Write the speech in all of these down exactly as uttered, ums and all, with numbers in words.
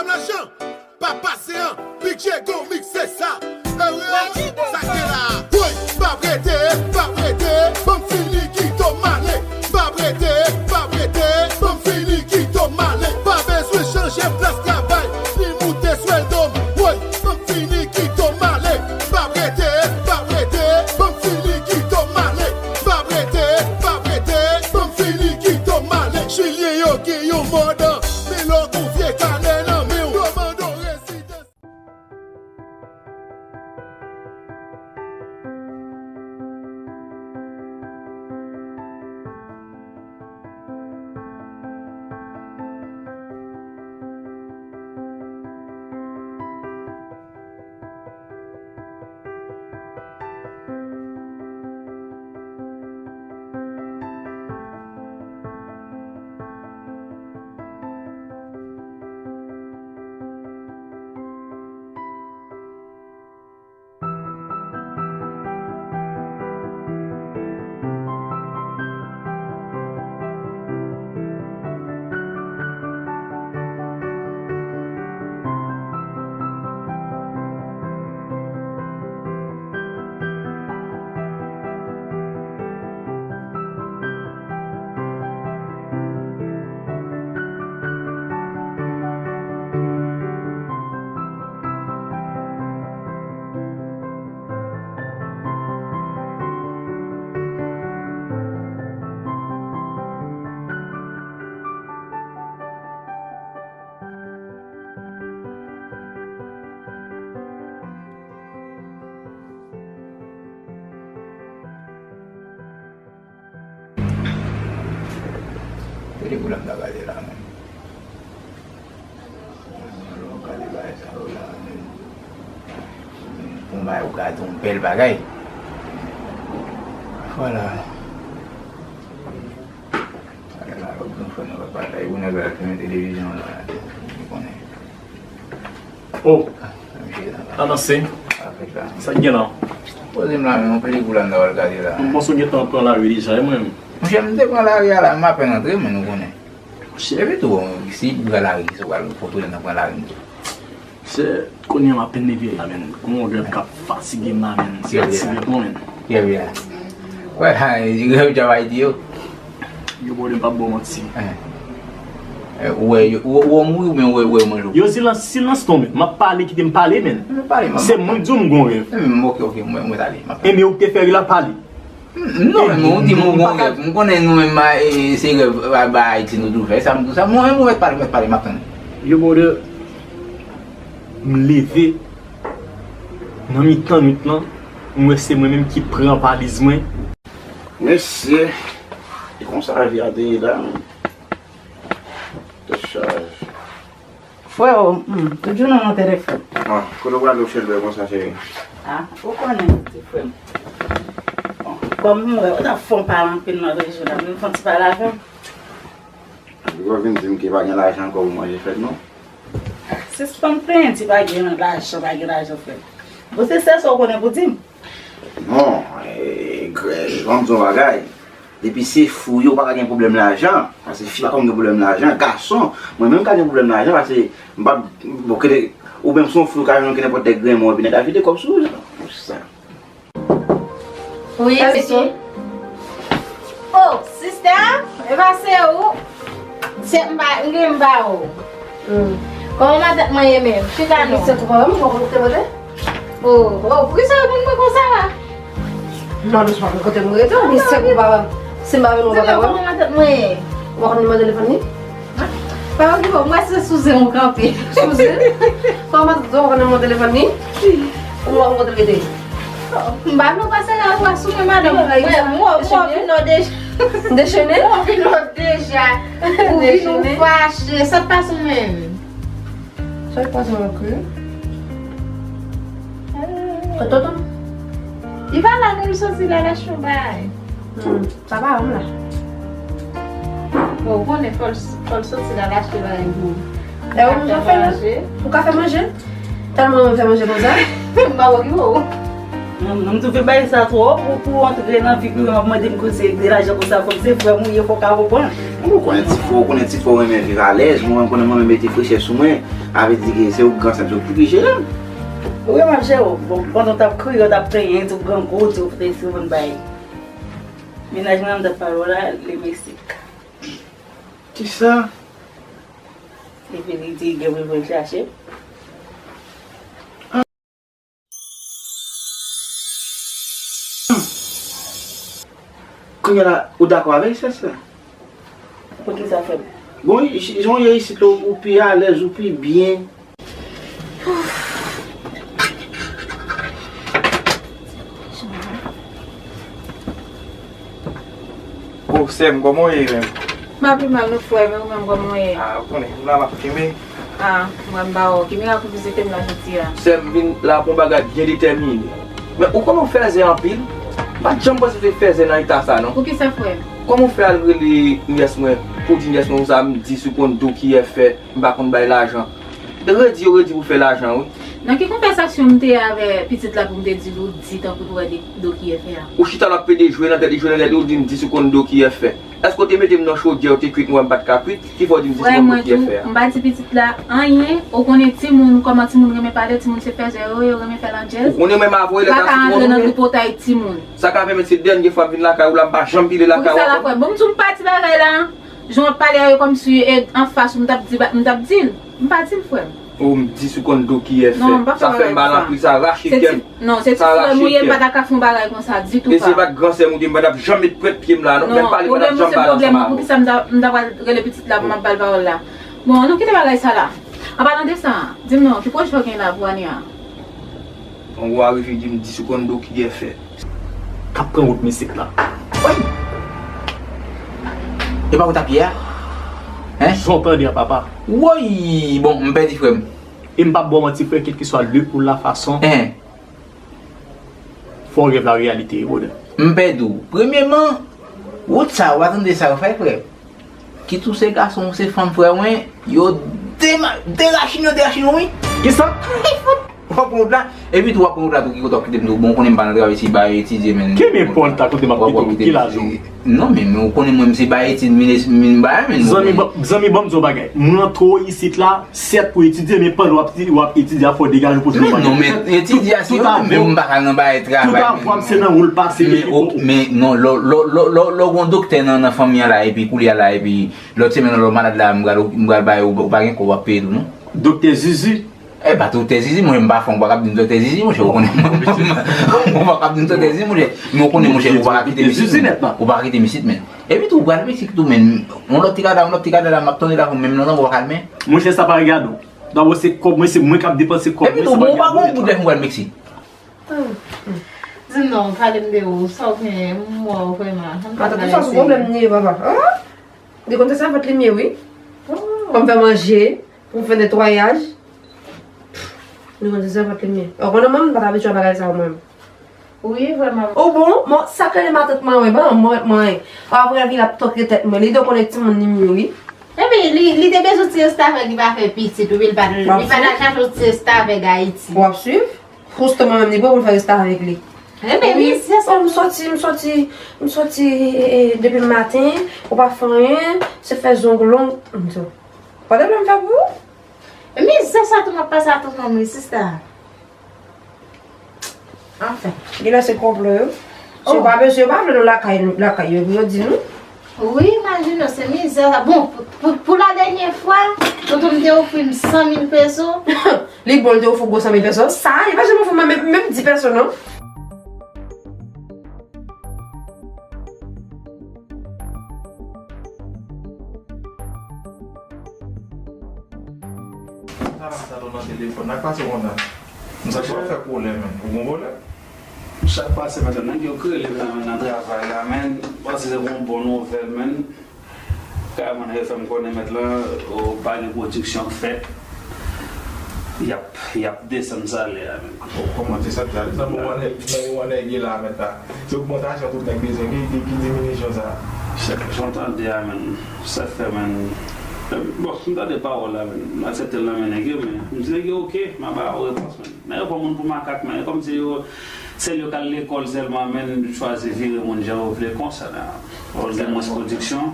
Nan chan, pa pase an, Big Diego mikse sa. Ewe, sa k gen la. Woy, pa prete, pa prete, ban m fini kite w m ale. Pa prete, pa prete, ban m fini kite w m ale. Pa bezwen chanje plas travay, ni moute sweldo m. Woy, ban m fini kite w m ale. Pa prete, pa prete, ban m fini kite w m ale. Pa prete, pa prete, ban m fini kite w m ale. Chilyen yo gen yon mòd, men lè w gon vye kanè nan men w, yo mande w rezidans. Tele pou la m ta gade la menm. Alò, gade bagay sa yo la menm. Bon bagay, ou gade yon bèl bagay. Vwala. Gade la, lòt jou fè nou pa pale. Ou nèg la ki mete televizyon la, ou konnen. Oh, ananse. Sa k gen la? Poze m la, men yon pelikil la m ta pral gade la. M panse w gentan pran lari deja, e mwen menm? Monchè, m te pran lari a la, m apèn antre, men nou konnen. Epi tou, si w pran lari, si w pral foto, nan pran lari m tou. Se kounye a m apèn leve la, men. Gon lè k ap fatige m la, men. Se fatige tou, men. Trè byen. Wè, yo djab Ayiti yo. Yo bòde m p ap ba w manti. Ou wè, ou wè w mouri oubyen ou wè yo manje w? Yo silans, silans non, men. M ap pale, kite m pale, men. Se mwen k di w m gon rèv. Ok, ok, mwen, mwen ale. Ebyen ou k te fè ri la pale. Non, men ou di m ou gon rèv. M konnen nou menm se rèv ba Ayiti nou toujou fè. Sa m di w sa, mwen menm ou mèt pale, mèt pale, m ap tann. Yo bòde m leve nan mitan nwit lan, m wè se mwen menm ki pran valiz mwen. Mesye, e konsa vi a te ye la, men. Tèt chaje. Frè o, hmm, toujou nan nan telefòn. Ah, kote w prale w chelbè konsa, cheri? Ah, ou konnen, ti frè m. Bon, kòm m wè, ou t ap fè yon pale anpil nan rejyon la, m vin fè yon ti pale avè w. Ou vin di m ke pa gen lajan ankò pou manje fèt, non? Sispann plenyen, di pa gen lajan, pa gen lajan, frè m. Bon, se sèl sa w konnen pou di m. Non, eh, jan m di w yon bagay. Depi se fi w ye, ou pa ka gen pwoblèm lajan. Paske fi pa konn gen pwoblèm lajan. Gason, mwen menm m ka gen pwoblèm lajan, paske m pa, bon, kete, ou menm se yon fi, ou ka jwenn ke nenpòt lè grenn mwen, epi nèg la vide kòb sou ou. Sa. Wi, sista. Oh, sista, e pa se ou? Se m pa, m gen m pa ou. Hmm. Kòman matant mwen ye menm? Chita non. Misye tou pa wè m, ou pa konn kote m rete? Oh, oh, poukisa w reponn mwen konsa la? Non, dousman, kote m rete, misye tou pa wè m. Si m pa vin, ou pa ka wè m. Kòman matant mwen ye? Ou pa konn nimewo telefòn li? Pa okipe w, m wè se sou zen ou kanpe. Sou zen? Kòman matant ou pa konn nimewo telefòn li? Ou pa konn kote l rete? M pa vle w pase la ou asou mwen, madanm. Mwen, mwen, mwen vin nan deja. Dechene? Mwen vin nan deja. Ou vin ou fache. Sa k pase w menm? Sa k pase w menm, kri? Kote tonton? Li pa la non, li soti la, l achte yon bagay. Hmm, sa pa wè m la. Bon, ou konnen fò l, fò l soti la, l achte bagay pou. E ou menm jan fè la? Ou ka fè manje? Tèlman ou fè manje konsa. M pa okipe w. Non, non, m twouve bagay sa twòp pou, pou antre nan vi prive, w ap mande m konsèy de lajan konsa, kòm se frè m ou ye, fò w ka konprann. Mwen konnen ti frè, ou konnen ti frè w renmen viv alèz, mwen menm konnen mwen menm mete frechè sou mwen, sa vle di ke se ou k gran sè m, se ou k pou ki jere m. Wi, m ap jere w. Bon, pandan w t ap kriye, w t ap plenyen, di w grangou, di w prese, w konn bay. Mennaj mwen an m t ap pale w la, li Meksik. Kisa? Epi li di gen moun pou l chache. Kounye a la, ou dakò avè l, sè, sè? Poukisa, frè m? Bon, isi, jan w ye isit la, ou pi alèz, ou pi byen. O, sè m, kòman w ye menm? M pa pi mal non, frè m, e ou menm, kòman w ye? A, ou konnen, m la m ap kenbe. A, m wè m pa wè w. Ki mirak ou vizite m la jodi a? Sè m, m vin la pou yon bagay byen detèmine. Men ou konnen w fèzè anpil. M pa t janm panse w te fèzè nan eta sa, non. Poukisa, frè m? Kòman w fè al rele nyès mwen, pou di nyès mwen konsa, m di si w konn do ki F fè, m pa konn bay lajan. Redi yo redi pou fè lajan, wi. Nan ki konvèsasyon m te avè pitit la pou m te di l ou di tankou pou wè de, do ki F fè a? Ou chita l ap pede jwe nan tèt li, jwe nan tèt li, ou di m di si w konn do ki F fè. Èske w te mete m nan chodyè, ou te kwit m wè m pa t ka kwit? Ki fè w di m di si w konn do ki F fè a? Frè mwen tou, m pa di pitit la anyen. Ou konnen timoun, kòman timoun renmen pale, timoun se fèzè yo ye, yo renmen fè landjèz. Ou konnen mwen m avoye lè ta sitwon ou. M pa ka antre nan tripotay timoun. Sa ka fè menm se dènye fwa m vin lakay ou la, m pa janm vile lakay ou ankò. Poukisa la, frè m? Bon, m di w m pa di bagay la. Jan w ap pale a yo kòmsi e anfas ou m t ap di, m t ap di l. M pa di l, frè m. O, m di si w konn do ki F fè. Non, m pa fè bagay konsa. Sa fè m mal anpil, sa rache kè m. Non, se ti frè m ou ye, m pa ta ka fè yon bagay konsa ditou. E si se pa t gran sè m ou te, m pa t ap janm met pwent pye m la, non. Menm pale, m pa t ap janm pale ansanm avè w. Non, pwoblèm mwen, poukisa m ta, m ta pral rele pitit la pou m ap ba l pawòl la? Bon, ann nou kite bagay sa la. An palan de sa, di m non, ki pwojè w gen la pou ane a? Yon gwo arive di m di si w konn do ki F fè. K ap pran wout Meksik la. Woy! E pa wout a pye a? Hein? Sa w tande a, papa? Woy! Bon, m pèdi frè m. E m p ap ba w manti, frè, kèlkeswa le ou la fason. Hein? Fò w rèv la reyalite, brother. M pèdi w. Premyèman, wout sa, w pa tande sa yo fè, frè. Kit ou se gason, ou se fanm, frè mwen, yo dema-, derachine, yo derachine w, wi. Kisa? W ap pran wout la. Epi tou, w ap pran wout la tou, ki kote w ap kite m tou? Bon, ou konnen m pa nan travay, se bay etidye, men. Ki nenpòt la kote m ap kite w, ki laj ou? Non, men, men ou konnen mwen, m se bay etid, m vin, m vin bay, men. Zanmi, ban, zanmi, ban m di w yon bagay. Mwen antre w isit la, sèt pou etidye, men pandan w ap, w ap etidye a, fò w degaje w pou fè yon bagay. Men non, men etidye a, se yo menm, yo, m pa ka nan bagay travay, men. Tout avwa m se nan wout pase. Men, men non, lè, lè, lè, lè, lè w gen yon doktè nan, nan fanmi an la, epi koulye a la, epi lòt semèn, lè w malad la, m pral, m pral ba yo, ou pa gen kòb w ap peye tou, non? Doktè Zizi. E pa doktè Zizi, mwen, m pa fè, ou pa ka ap di m doktè Zizi, monchè, ou konnen mwen, ou pa ka ap di m doktè Zizi, monchè, men ou konnen, monchè, ou pa ka kite m isit, men. Ou pa ka kite m isit, men. Epi tou, ou pral Meksik tou, men. Yon lòt ti gada, yon lòt ti gada la, m ap tande la, menm nan, nan, ou pa kalme. Monchè, sa pa regade w. Dabò, se kòb mwen, se mwen k ap depanse kòb mwen, sa pa regade w. Epi tou, bon, ou pa gon bout lè m pral Meksik. Di m non, pale m de ou, sa w genyen, m wè w vrèman. Atann, tout sa sou pwoblèm m ye, papa. Li konn se sèvant li m ye, wi. Pou m fè manje, pou m fè netwayaj. Li konn se sèvant li m ye. Ou konnen mwen, m pa t abitye a bagay sa yo, mwen. Wi, vrèman. Ou bon, bon, sa k rele matant mwen, wi, ban mwen, mwen. Apre, li ap tòke tèt mwen. Li te konnen timoun li m ye, wi. Epi, li, li te bezwen ti restavèk, li pa fè pitit, wi, li pa, li pa t al chache yon ti restavèk Ayiti. W ap swiv? Pou mwen menm, li pran pou l fè restavèk li. Ebyen, wi, se sa. M soti, m soti, m soti, e, e, depi maten, ou pa fè anyen, se fè zong long, m di w. Pa de pwoblèm m fè pou ou? Mizè sa tou m ap pase a tonton m wi, sista. Anfen. Genlè se konplo yo. Si yo pa bezwen, yo pa vle nou lakay, lakay yo, pou yo di nou. Wi, imajine w, se mizè sa. Bon, pou, pou, pou la dènyè fwa, tonton m te ofri m san mil peso. Li bon, li te ofri w gwo san mil peso. Sa, li pa janm ofri mwen menm, menm dis peso, non. Sa la, sa tou nan telefòn nan, k pase konsa. Sa k ap fè pwoblèm, men. Ou gon pwoblèm? Sa k pase, mèt la, nèg yo k rele m nan, nan travay la, men. Panse se yon bon nouvèl, men. Kay mwen yo fè m konnen mèt lan, o, pa gen pwodiksyon k fèt. Y ap, y ap desann salè a menm. O, kòman se sa k fèt? Zanmi, w wè nèg, zanmi, w wè nèg ye la mèt la. Se ogmantasyon tout nèg bezwen. Ki, ki, ki diminisyon sa? Se jan w tande a menm. Sa k fè menm. Bon, m tande pawòl la, men m aksepte l nan men nèg yo, men m di nèg yo, "Oke, m a ba ou repons, men." Nèg yo pran moun pou makak, men kòmsi yo, sèl yo k al lekòl sèlman, men chwazi vire moun jan yo vle konsa la. Pawòl gen mwens pwodiksyon,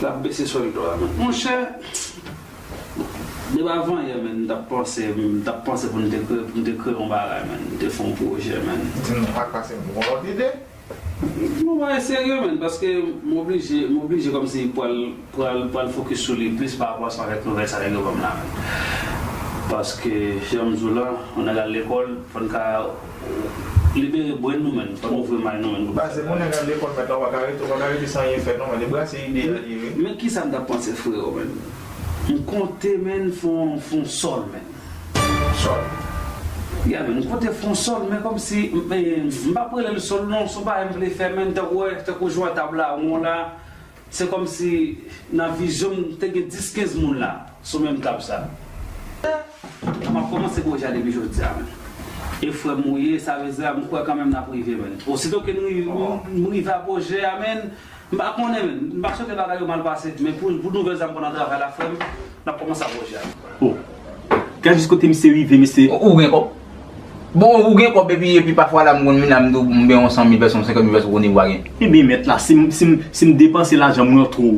l ap bese sou l do a, men. Monchè, depi avan yè, men, m t ap panse, m t ap panse pou n te kreye, pou n te kreye yon bagay, men, n te fè yon pwojè, men. Di m, pa k pase m yon lòt ide. Non, bagay serye, men, paske m oblije, m oblije kòmsi pral, pral, pral fokis sou li plis pa rapò ansanm avèk nouvèl sa nèg yo ban m la, men. Paske, jan m di w la, yon nèg al lekòl, fò n ka libere brenn nou, men. Fò n ouvri mind nou, men. Baz, se pou nèg al lekòl, men, ou pa ka rete, ou pa ka rete san anyen fè, non, men. E brase ide a li, wi. Men kisa m t ap panse, freo, men? M konte, men, fè yon, fè yon sòl, men. Sòl. Ya, men, m konte fè yon sòl, men kòmsi, m, m pa p rele l sòl, non, se yon bagay m vle fè, men, tankou, wè, tankou jwe tab la, won la, se kòmsi nan vizyon m, te gen dis kenz moun la, sou menm tab sa. M ap kòmanse pwojè a depi jodi a, men. E frè m ou ye, sa vle di, m kwè kanmenm n ap rive, men. Osito ke n ri-, m rive a pwojè a, men, m pa konnen, men. M pa swete bagay yo mal pase, men pou, pou nouvèl sa m pran nan travay la, frè m, n ap kòmanse a pwojè a. Oh. Gad jis kote misye rive, mesye. Ou, ou gen kòb? Bon, ou gen kòb epi, epi pafwa la, m konn vin la, m di w, m gen yon san mil pèsè, yon senkant mil pèsè, ou konnen ou pa gen. Ebyen, mèt la, si m, si m, si m depanse lajan mwen an twò.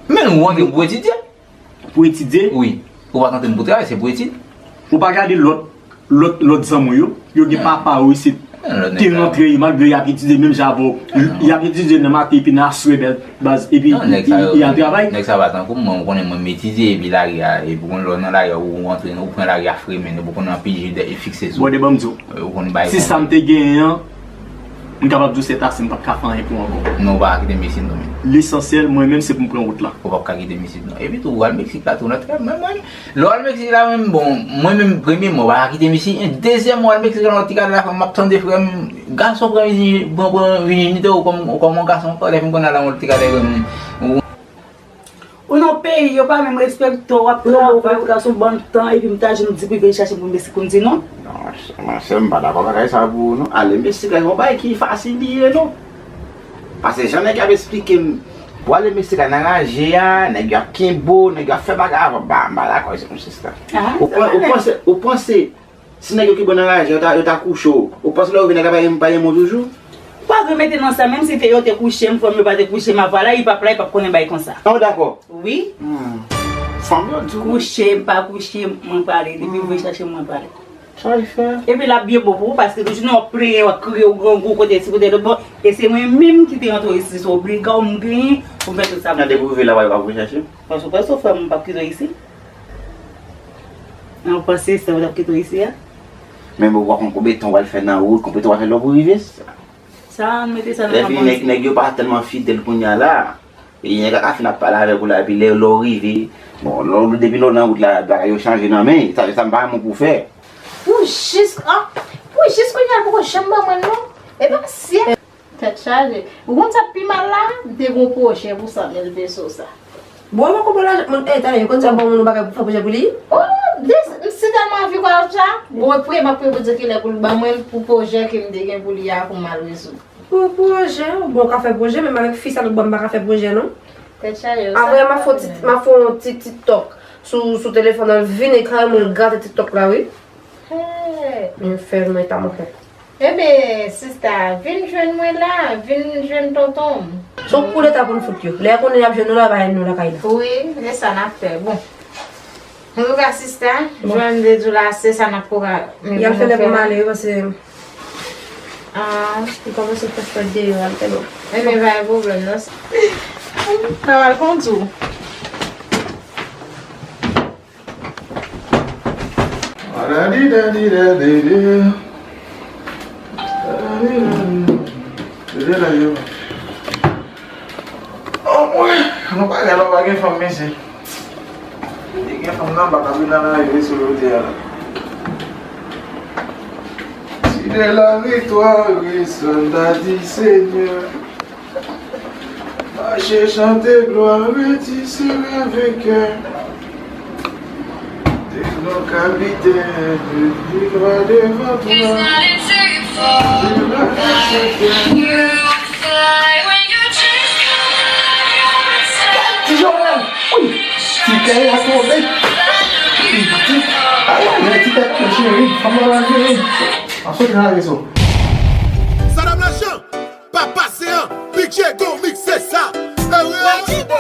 Men ou rantre pou etidye. Pou etidye? Wi. Ou pa t antre pou travay, se pou etid. Ou pa gade lòt, lòt, lòt zanmi w yo, yo gen papa yo isit, te rantre, malgre y ap etidye menm jan avè w, y ap etidye nan maten epi nan aswè, bèl baz, epi y al travay. Nèg sa pa tankou m, mwen, ou konnen mwen m etidye, epi lari a, epi ou konn lè w nan lari a, ou rantre, ou pran lari a fre, men ou konn anpil je de, e fikse sou. Bon, de ban m di w. Ou konn bay. Si sa m te genyen an, m kapab di w sètase, m p ap ka fè anyen pou ankò. Non, ou pa ka kite Messi non, men. Lesansyèl, mwen menm, se pou m pran wout la. Ou p ap ka kite Messi non. Epi tou, ou al Meksik la, tou, nan trè, mwen, mwen, lè w al Meksik la, menm, bon, mwen menm, premye mwen, ou pa ka kite Messi. Dezyèm mwen al Meksik la, nan ti kare la, m ap tande frè m, gason pran vijinite, pran, pran vijinite w kòm, kòm yon gason ankò, lè fin konn al nan yon ti kare, ou Ou nan peyi, yo pa menm respekte w, w ap travay, ou pase yon bann tan, epi m ta jwenn di pou l vin chache m pou Messi pou m di non. Non, monchè, monchè, m pa dakò bagay sa pou ou, non. Ale Messi la, se yon bagay ki fasil li ye, non. Paske jan nèg yo ap esplike m, pou ale Messi la nan raje a, nèg yo ap kenbe w, nèg yo ap fè bagay avè w, m pa, m pa dakò, se yon sistèm. Ou panse, ou panse, Si nèg yo ki bon nan raje, yo ta, yo ta kouche w, ou panse lè w rive nèg la pa renmen, pa renmen w toujou? Ou pa dwe mete nan sa, menm si te yo te kouche m, fanm yo pa te kouche m, a vwala, li p ap la, li p ap konnen bagay konsa. An, w dakò? Wi. Hmm. Fanm yo di w. Kouche m, pa kouche m, mwen prale. Depi w vin chache m, mwen prale. Sa l fè? Epi l ap byen bon pou ou, paske toujou nan w ap plenyen, w ap kriye, w grangou, kote si, kote lòt bò. E se mwen menm ki te rantre w isit, se obliga w m genyen pou m fè tout sa m vle. Nan depi w rive la, w ap vin chache m? Paske w panse w frè m, m p ap kite w isit? Nan w panse sa w t ap kite w isi a? Men bon, w pa konn konbyen tan w al fè nan wout, konbyen tan w al fè lè w pou rive. Sa, ann mete sa nan. Lè fini, nèg, nèg yo pa tèlman fidèl kounye a la. E nèg la ka fin ap pale avèk ou la, epi lè, lè w rive, bon, lè w, depi lè w nan wout la, bagay yo chanje nan men, sa, sa m pa renmen pou w fè. Pou jis, ah, pou jis kounye a, l poko janm ban mwen l non. E pa sye. Tèt chaje. Ou konn sa k pi mal la? M te gen yon pwojè pou san mil peso sa. Bon, mwen konprann lajan. Mwen, eh, talè, yo konn sa ban moun yon bagay pou fè pwojè pou li? Oh, dis, m si tèlman anvi kòb sa. Bon, priye, m ap priye pou Dye kilè pou l ban mwen l pou pwojè ke m te gen pou li a pou m al rezoud. Pou pwojè? Bon, w ka fè pwojè, menm avèk fi sa l ban m pa ka fè pwojè, non. Tèt chaje. Apre, m ap fè yon ti, m ap fè yon ti TikTok sou, sou telefòn nan, l vini kareman l gate TikTok la, wi. Hey. Mwen fè mwen ta mwen fè. Ebyen, sista, vin jwenn mwen la, vin jwenn tonton m. Se yon koudeta pou n fout yo. Lè yo konnen y ap jwenn nou la, yo pa jwenn nou lakay la. Wi, se sa n ap fè. Bon. Antouka, sista, bon, jan m te di w la, se sa n ap pwogra-, men y al fè lè pou m ale, wi, paske, ah, m kòmanse fè fwèt deyò a, l fè lò. Ebyen, pa gen pwoblèm, non. N ap al kondwi. Anmwe, nou pa gen, nou pa gen fanm, mesye. Te gen fanm nan, pa t ap vin nan lari sou lotè a la. Si de la viktwa, wi, sòlda di Senyè. Mache chante glwa, wi, ti se le venkè. De gran kapitèn, li va devan twa. De la viktwa. Ti Joel! Dèyè a tonbe. Ala, men ti tèt kou cheri. Fanm nan la jere. An sot nan rezo. Sadam Lachan, pa pase an, Big Diego mikse sa. Ewe,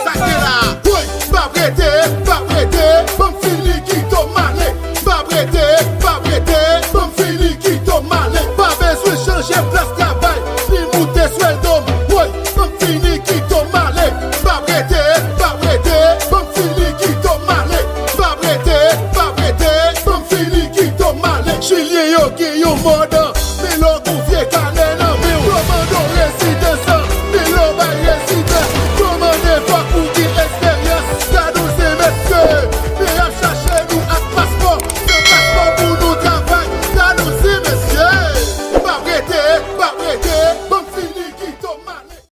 sa k te la. Woy, pa prete, pa prete, ban m fini kite w m ale. Pa prete, pa prete, ban m fini kite w m ale. Pa bezwen chanje plas travay, ni moute sweldo m. Woy, ban m fini kite w m ale. Pa prete, pa prete, ban m fini kite w m ale. Pa prete, pa prete, ban m fini kite w m ale. Chilyen yo gen yon mòd